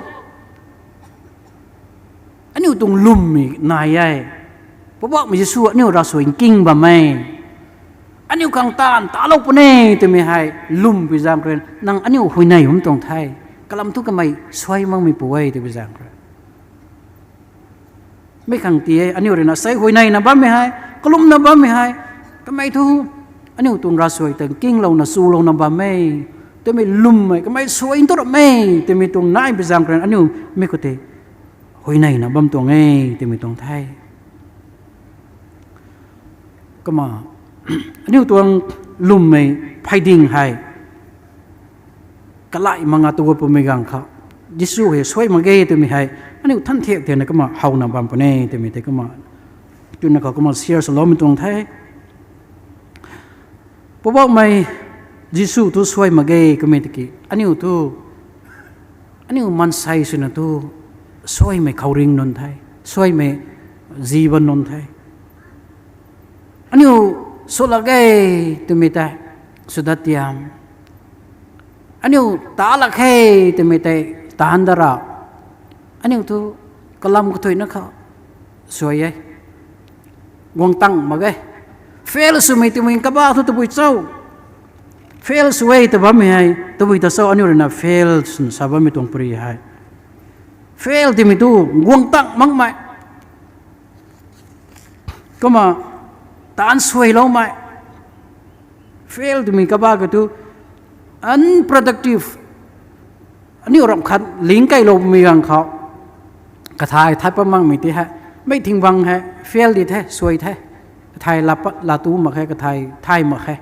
Aniu tuang lwmmei nai e. Poubauhmei Jisu aniu ravsuai nking bam e, aniu khang taanv talou puni twmei hei lwmpi zaeng khou rui nang aniu huayney bam tuang the. Kalam thu kamei suai makmeipu e twbi zaeng khou rui, mi khang ti e, aniu ruina sei huayneyna bammei hei, kalumna bammei hei, kamei thu aniu tuang ravsuai ta nkinglouna chulouna bam e twmei lwmmei, kamei suai ntu ram e twmei tuang nai bi zaeng khou rui aniu mi khou tei huayneyna bam tuang e twmei tuang the. Kumna aniu tuang lwmmei pheyding hei kalai manga tu pumei ganv khou, Jisu hei suai mak ge twmei hei aniu than thiak thena kumna howna bam puni twmei tei kumna twna khou kumna share swloumei tuang the. Poubauhmei Jisu thu suai mak ge kumei tiki aniu thu, aniu maansei swna thu suaimei khouringh nunc the, suaimei ziba nunc the. Aniu sw lak ge twmei tei sw dat tiam, aniu ta lak khe twmei tei taanc dat ra, aniu thu kalam kathuicna khou suai e, guang tang mak e. Fail swmei twmei kaba thu tabui cho? Fail sw e ta bammei hei tabui ta cho? Aniu ruina fail swna sa bammei tuang pary hei, fail twmei thu guang tang makmei, kumna taanc suailoumei. Fail twmei kaba ka thu unproductive, aniu ramh khat ling kailoumei ganv khou kathai thay pat makmei ti hei, mei thing bang hei fail di the, suai the, kathai laa pat laa tu mak khe, kathai thay mak khe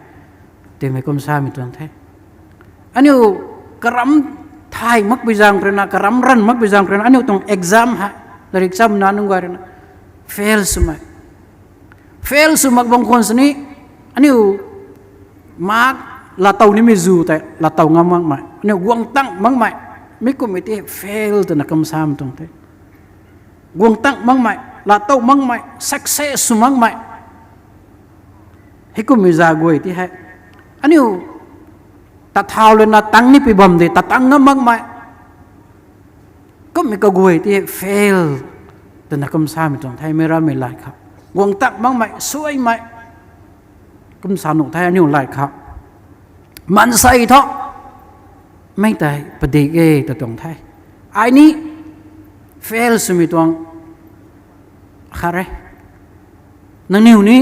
twmei kum samei tuang the. Aniu karam thay makpui zaeng khou ruina, karam ranv makpui zaeng khou ruina aniu tuang exam hei, latrik chamna nunc guay ruina fail swmei, fail sw mak bam khwan sini, aniu mark laatow nimei zu tei laatow ngam makmei, aniu guang tang makmei, mi kummei ti fail twna kum samei tuang the. Guang tang makmei, laatow makmei, success sw makmei, hei kummei za guay ti hei aniu ta thau lana tang ni pi bam de, ta tang ngam makmei, kummei kaguay ti hei fail twna kum samei tuang the. Meic rammei lat khou guang tang makmei, suaimei, kum sa nuh the aniu lat khou. Maansei thu mei tei padik e ta tuang the. Ai ni fail swmei tuang khat re. Nangniw ni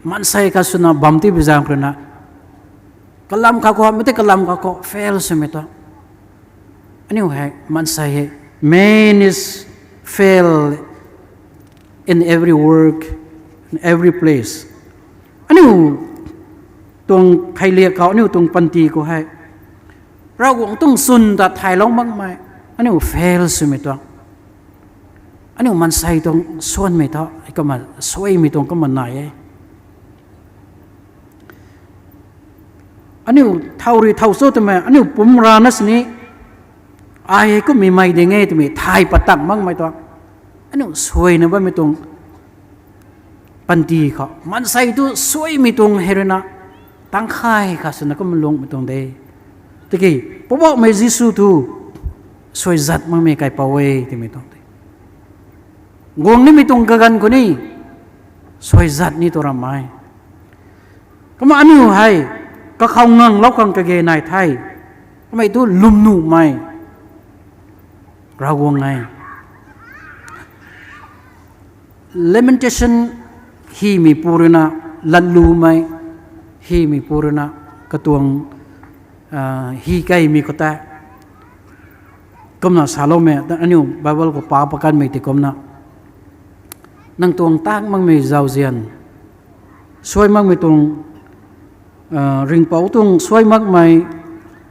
maansei khat swna bam ti bi zaeng khou ruina, kalam khat khou, mei tei kalam khat khou fail swmei tuang. Aniu hei maansei hei, man is fail in every work, in every place. Aniu tuang kheiliak khou, aniu tuang panty khou hei Ravguangc tuang chwn ta thaylou makmei, aniu fail swmei tuang. Aniu maansei tuang suanmei thu kumna suaimei tuang kumna nai e. Aniu thow rui thow cho twmei, aniu pumc rana sini ai hei kummei mei ding e twmei thay pat tang makmei tuang. Aniu suaina bammei tuang panty khou maansei thu suaimei tuang hei ruina tangkhay khat swna kumna lungmei tuang de. Tiki Poubauhmei Jisu thu suaizat makmei kaipouc e twmei tuang de. Guang nimei tuang kaganv khou ni suaizat ni tu rammei. Kumna aniu hei kakhou nganglou khang kage nai the. Kamei thu lwmnuhmei Ravguangc e. Lamentation hymeipu ruina, latlumei hymeipu ruina, katuang hy keymei khou tei kumna saloumei, aniu Bible khou pa pakanmei ti kumna, nang tuang tak makmei zauzian, suai makmei tuang, ringhpouc tuang suai makmei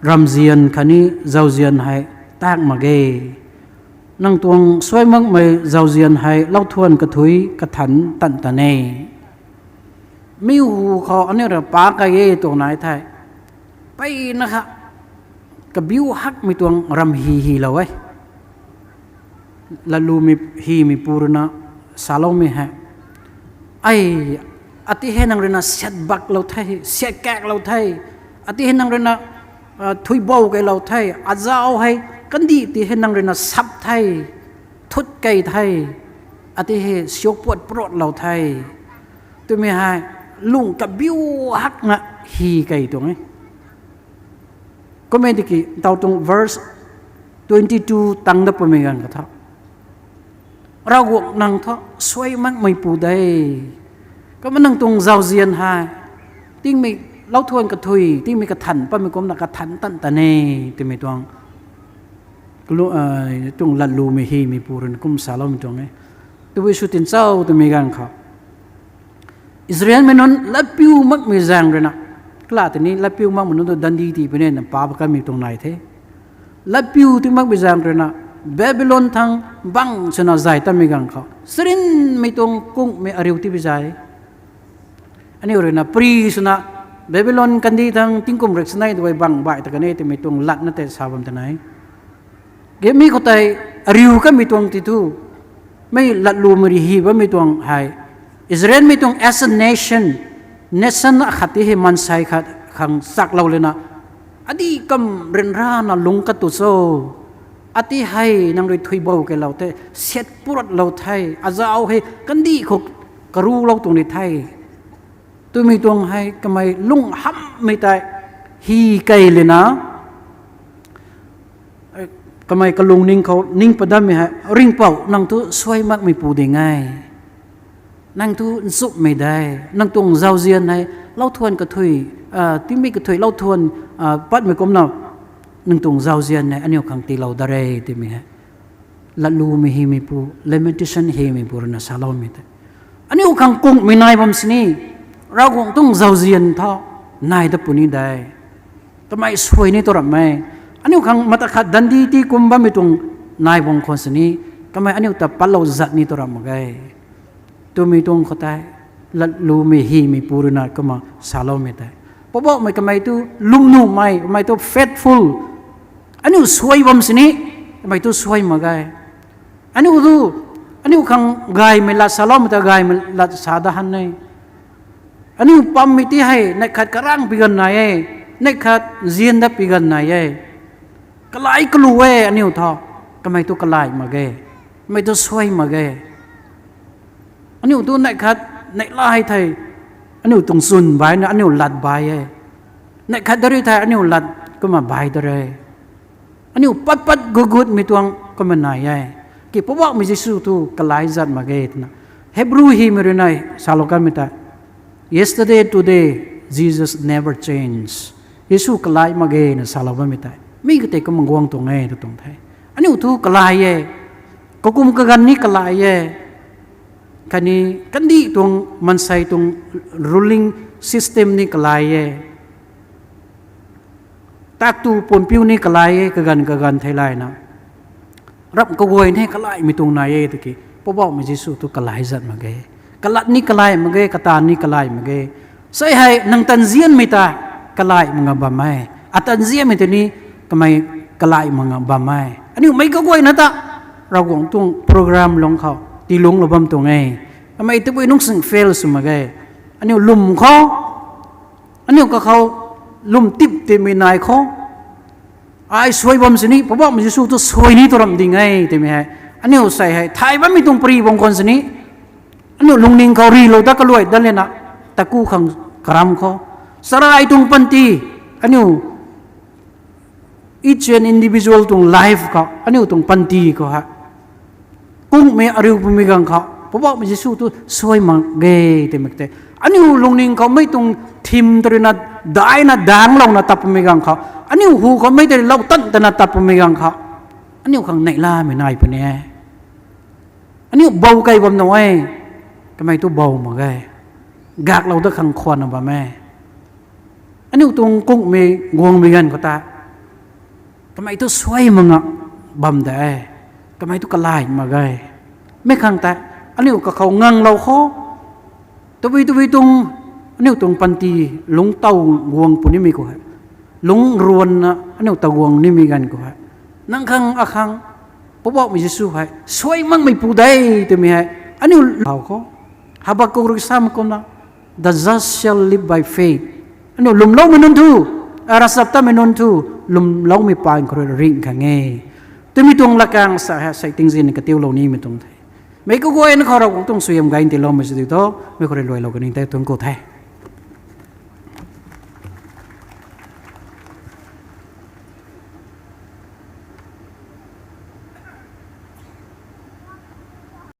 ramzian khatni zauzian hei tak mak ge. Nang tuang suai makmei zauzian hei lauthuan kathui kathan tan tan e. Mi hu khou aniu ra pa kai e tuang nai the. Mpeyna kha kabiu hakmei tuang ram hi hilou e. Latlumei hymeipu rui na saloumei hei, ai, ati hei nang rui na siat baklou the, siat kaklou the, ati hei nang rui na thuibou keylou the, azauc hei kandih ti hei nang rui na sap the, thut key the, ati hei siok puat pruatlou the, twmei hei lung kabiu hakna hi key tuang e. Kummei tiki ntaw tuang verse twenty two tang dat pumei ganv katha, Ravguangc nang thu suai makmeipu de. Kumna nang tuang zauzian hei tingmei lauthuan kathui, tingmei kathan patmei kumna kathan tan tan e twmei tuang, tuang latlumei hymeipu rui na kum saloumei tuang e. Tabui sw tin cho twmei ganv khou Israelmei nunc latpiu makmei zaeng rui na, kala tini latpiu makmei nunc tu dandi tii puni na pa ba kanmei tuang nai the. Latpiu ti makmei zaeng rui na Babylon thang bang swna zay tatmei ganv khou sarinmei tuang kungmei ariu ti bi zay. Aniu rui na pri swna Babylon kandih thang tingkum riksanei tu bang bai ta kan e twmei tuang latna tei sa bam ta nai. Gami khou tei ariu kanmei tuang ti thu, mei latlumei rui hi bammei tuang hei, Israelmei tuang as a nation, nation akhat ti hei maansei khat khang chaklou lana, adi kam ryanrana lungc katu cho, ati hei nang rui thuibou keylou the, siat pruatlou the, azauc hei kandih khou karulou tuang ri the twmei tuang hei kamei lung hamhmei tei hi key lana, kamei kalungning khou ning padatmei hei, Ringhpouc, nang thu suai makmeipu ding e. Nang thu nchumhmei de. Nang tuang zauzian hei lauthuan kathui, tingmei kathui lauthuan patmei kumna nang tuang zauzian hei aniu khang tiilou dat re twmei hei latlumei hymeipu, Lamentation hymeipu rui na saloumei tei, aniu khang kungmei nai bam sini, Ravguangc tuang zauzian thu nai dat puni de. Kamei suai ni tu ramh e. Aniu khang mata khat dandi tii kum bammei tuang nai bam khwan sini, kamei aniu ta patlou zat ni tu ramh mak ge twmei tuang khou tei latlumei hymeipu rui na kumna saloumei tei, Poubauhmei, kamei thu lwmnuhmei, kamei thu faithful, aniu suai bam sini, kamei thu suai mak ge. Aniu thu, aniu khang gaymei lat saloumei ta gaymei lat sa dat han e. Aniu pammei ti hei neih khat karang pi ganv nai e, neih khat zian dat pi ganv nai e. Kalai kalu e aniu thu, kamei thu kalai mak ge, kamei thu suai mak ge. Aniu thu neih khat, neih la hei thei, aniu tuang chwn bai na aniu lat bai e. Neih khat dari thei aniu lat kumna bai dat re. Aniu pat pat gut gutmei tuang kumna nai e. Ki Poubauhmei Jisu thu kalai zat mak ge twna Hebrew hymei rui na salou kanmei tei, Yesterday, today, Jesus never change. Jisu kalai mak ge na salou bammei tei mi katei kumna guang tuang e tu tuang the. Aniu thu kalai e. Kakum kaganv ni kalai e. Khatni kandih tuang maansei tuang ruling system ni kalai e. Taktu puanpiu ni kalai e, kaganv kaganv theilayna. Ramh kaguay ni kalaimei tuang nai e tiki, Poubauhmei Jisu thu kalai zat mak ge. Kalat ni kalai mak ge, kataanv ni kalai mak ge. Sei hei nang tanzianmei ta kalai mak nga bam e. Atanzianmei ta ni kamei kalai mak nga bam e. Aniu meic kaguayna ta Ravguangc tuang program lung khou tiilunglou bam tuang e. Kamei tabui nung sing fail sw mak ge. Aniu lwm khou, aniu kakhou lwm tip timei nai khou, ai suai bam sini, Poubauhmei Jisu tu suai ni tu ramh ding e twmei hei, aniu sei hei thay bammei tuang pary bam khwan sini, aniu lungning khou rilou ta kaluai dat lana, taku khang karam khou, sarai tuang panty, aniu each and individual tuang life khou, aniu tuang panty khou hei kungmei ariu pumei ganv khou Poubauhmei Jisu tu suai mak ge twmei tei, aniu lungning khou mei tuang thim ta rui na daina dangclouna tat pumei ganv khou, aniu hu khou mei tei lou tan tana tat pumei ganv khou, aniu khang neihlamei nai puni e. Aniu bou key bam nuh e, kamei tu bou mak ge, gaklou dat khang khwanna bam e. Aniu tuang kungmei guangmei ganv khou ta, kamei tu suai mak nga bam de e. Kamei tu kalai mak ge. Mi khang tei, aniu kakhou nganglou khou, tabui tabui tuang, aniu tuang panty lungc taw guang punimei khou hei, lungc ruanna aniu ta guang nimei ganv khou hei, nang khang akhang, Poubauhmei Jisu hei suai makmeipu de twmei hei aniu lou khou, Habakuk rui samei kumna, the just shall live by faith. Aniu lwmloumei nunc thu, ravchaptatmei nunc thu, lwmloumei paan khou rui ringh khang e twmei tuang latkaeng sa hei sei tingzin katiulou nimei tuang the. Meic kaguayna khou Ravguangc tuang suaihiam gay tiiloumei sw di tho, mei khou rui luailou kaning tei tuang khou the.